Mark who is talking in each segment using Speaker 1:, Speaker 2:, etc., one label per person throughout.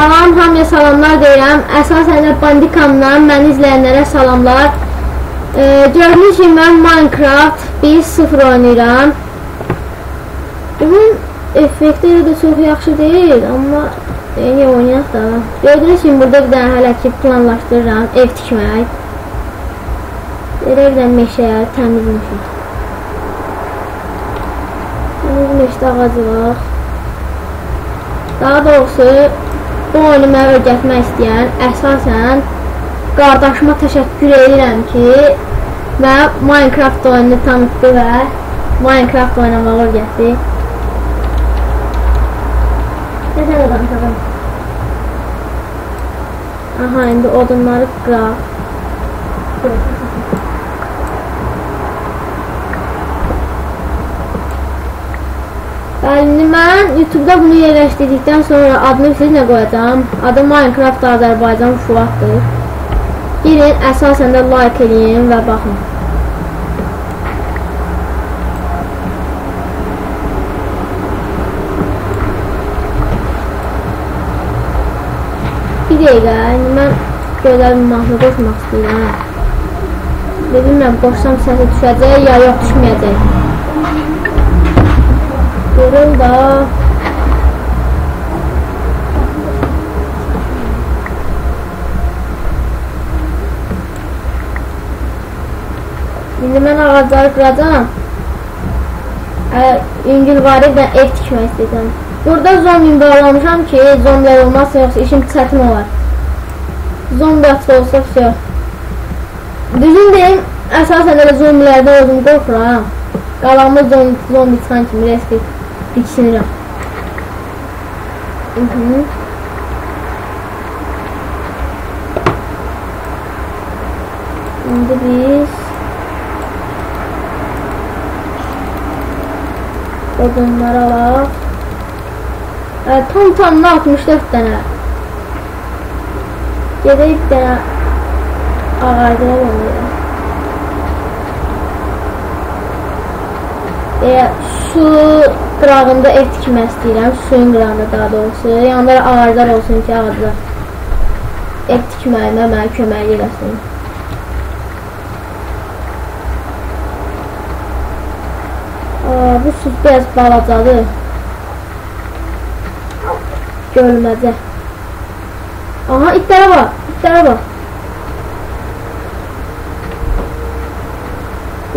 Speaker 1: Salam, hamıya salamlar deyirəm. Əsasən də Bandikamdan məni izləyənlərə salamlar. Gördüyünüz kimi mən Minecraft 1.0 oynayıram. Bunun effekti də çox yaxşı deyil, amma niyə oynayaq da. Gördüyünüz kimi burada bir dənə hələ ki planlaşdırıram ev tikmək. Belə bir dənə meşə, təmiz meşə. Təmiz meşədə ağaclıq. Daha doğrusu, bu oyunu mənə öyrətmək istəyən, əsasən qardaşıma təşəkkür edirəm ki, mənə Minecraft oyununu tanıtdı və Minecraft oynamağı öyrətdi. Nə sən də danışalım. Aha, indi odunları qıraq. Bəli, mən YouTube'da bunu yerləşdirdikdən sonra adını siz nə qoyacağam? Adı Minecraft Azərbaycan Fuaddır. Girin, əsasən də like eləyin və baxın. Bir dəqiqə, indi mən gözəl bir mahnı qoşmaq istəyirəm. Bilmirəm, qoşsam səsi düşəcək ya yox, düşməyəcək. Görün da. İndi mən ağacları qıracağam. Yüngülvari bir ev tikmək istəyirəm. Burada zombi bağlamışam ki, zombilər olmazsa yoxsa işim çətin olar. Zombi açıq olsa yox. Düzün deyim, əsasən elə zombilərdən özüm qorxuram. Qalanlı zombi çıxan kimi resmi diksinirəm. İndi biz odunları alaq. Tam tamına 64 dənə. Gedək bir dənə ağacına olmayaq. Su qırağında ev tikmək istəyirəm. Suyun qırağında daha doğrusu. Yanında ağaclar olsun ki, ağaclar ev tikməyimə mənə kömək eləsin. Bu su biraz balacadır. Görməcə. Aha, itlərə bax, itlərə bax.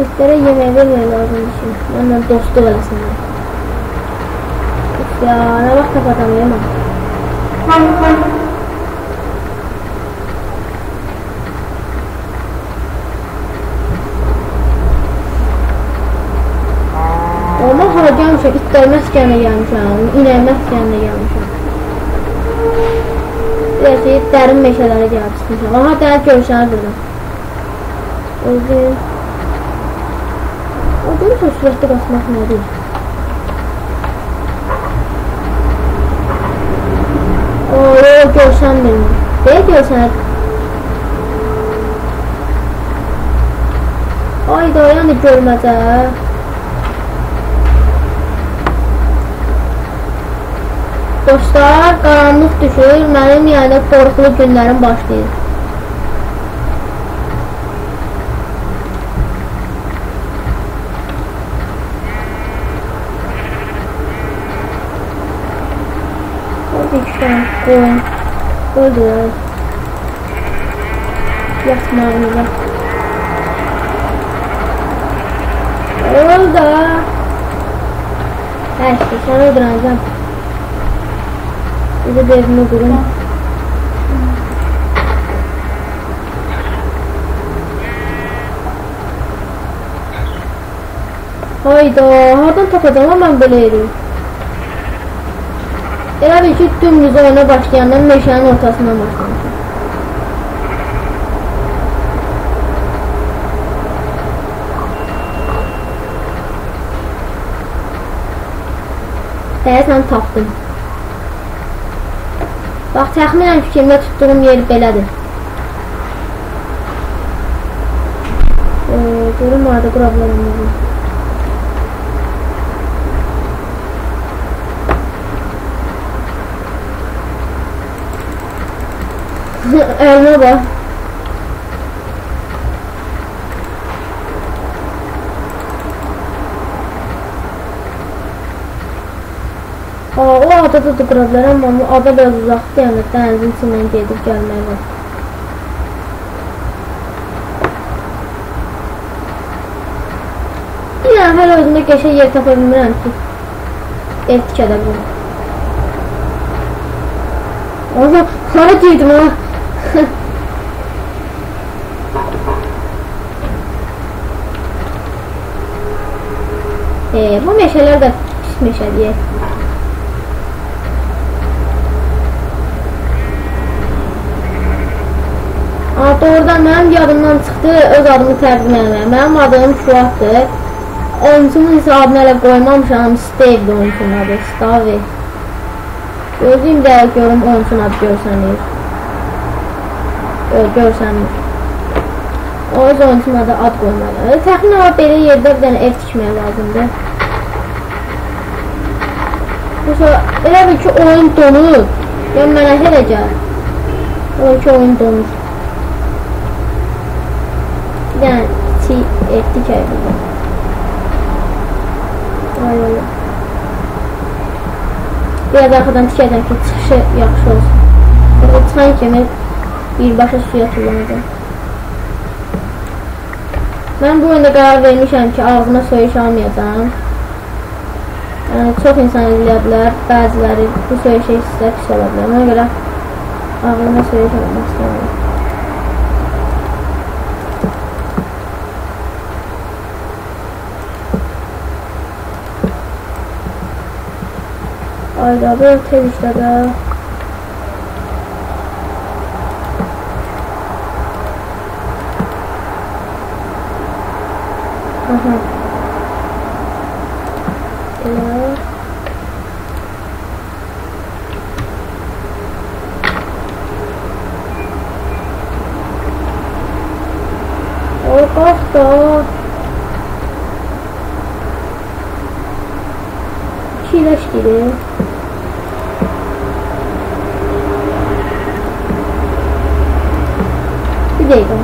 Speaker 1: İtlərə yemək vermək lazımdır ki, mənlə dostluq eləsinlər. Üf ya, nə vaxt tapacam yemək. Amma hara gəlmişəm, itlər məskəninə gəlmişəm, inək məskəninə gəlmişəm. Biraz dərin meşələrə gəlib çıxmışam. Aha, dərin görüşənə buradan. Özüm. O görürsən, sürətli qaçmaq nədir? O, görüşən bilmir. Deyə görüşənə. Ayda, yəni görməcə. Dostlar, qaranlıq düşür, mənim yəni qorxulu günlərim başlayır. Orada iki dənə qoyun öldürək. Yatmağımıza. Öldü. Hə işte, səni öldürəcəm. Bir de evimi qurun. Hayda, hardan tapacağım mən belə yeri? Elə bil ki, dümdüz oyuna başlayandan meşənin ortasından başlamışam. Deyəsən tapdım. Bax, təxminən fikrimdə tutduğum yer belədir. Görüm arada qura bilərəm bunu. Elma bax. O adada da qura bilərəm, amma ada biraz uzaqdır, yəni dənizin içindən gedib gəlmək var. Bir dənə hələ özümə qəşəng yer tapa bilmirəm ki, ev tikədə bilmirəm. Oha, hara girdim ha? Bu meşələr də pis meşədir. Doğrudan mənim yadımdan çıxdı öz adımı təqdim eləməyə. Mənim adım Fuaddır. Oyunçumun isə adını hələ qoymamışam. Steve'dir oyunçunun adı. Steve. Gözlüyüm də görüm oyunçunun adı görsənir. Görsənmir. O öz oyunçunun adı ad qoymalı. Təxminən olaraq belə yerdə bir dənə ev tikməyə lazımdır. Mesela elə bil ki oyun donur. Yəni mənə elə gəlir. Elə ki oyun donur. Bir dənə kiçik ev tikək burada. Ay ay. Biraz arxadan tikəcəm ki çıxışı yaxşı olsun. Burada çıxan kimi birbaşa suya tullanacaq. Mən bu oyunda qərar vermişəm ki ağzıma söyüş almayacağam. Yəni çox insan izləyə bilər, bəziləri bu söyüşə hissə pis ola bilər. Ona görə ağzıma söyüş almaq istəmirəm. Ayda bu tez işlədə. Aha. Elə. O qalxdı. İkiləşdirir. Bir dəqiqə.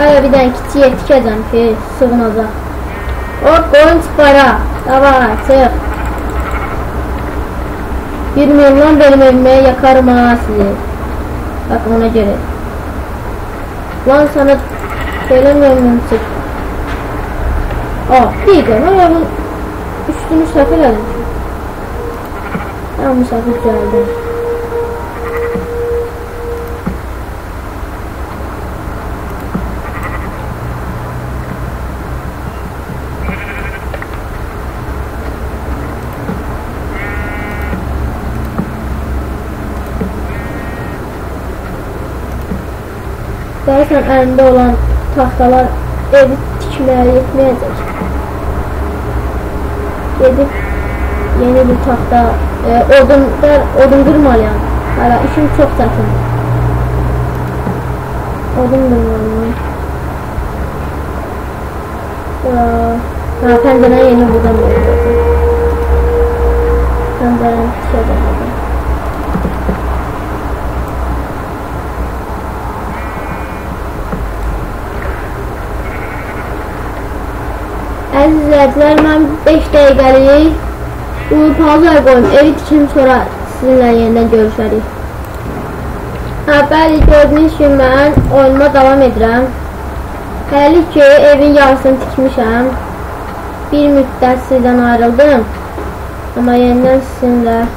Speaker 1: Hələ bir dənə kiçik yer tikəcəm ki, sığınacaq. Hop, qoyun çıx bayrağa. Davay, çıx. Girməyin lan benim evime, yakarım ha sizi. Bak ona göre. Lan sana söylemiyorum çık. Aa, bir dakika, ben bunun üstünü səhv elədim. Ben bu səhvi düzəldim. Deyəsən əlində olan taxtalar evi tikməyə yetməyəcək. Gedib yeni bir taxta, odun qırmalıyam. Hələ işim çox çətindir. Odun qırmalıyam. Pəncərəni yeni buradan qoyacağım. Pəncərəni tikəcəm buradan. Əziz izləyicilər, mən 5 dəqiqəlik bu pauzaya qoyum, evi tikim, sonra sizinlə yenidən görüşərik. Bəli, gördüyünüz kimi mən oyunuma davam edirəm. Hələlik ki, evin yarısını tikmişəm. Bir müddət sizdən ayrıldım. Amma yenidən sizinlə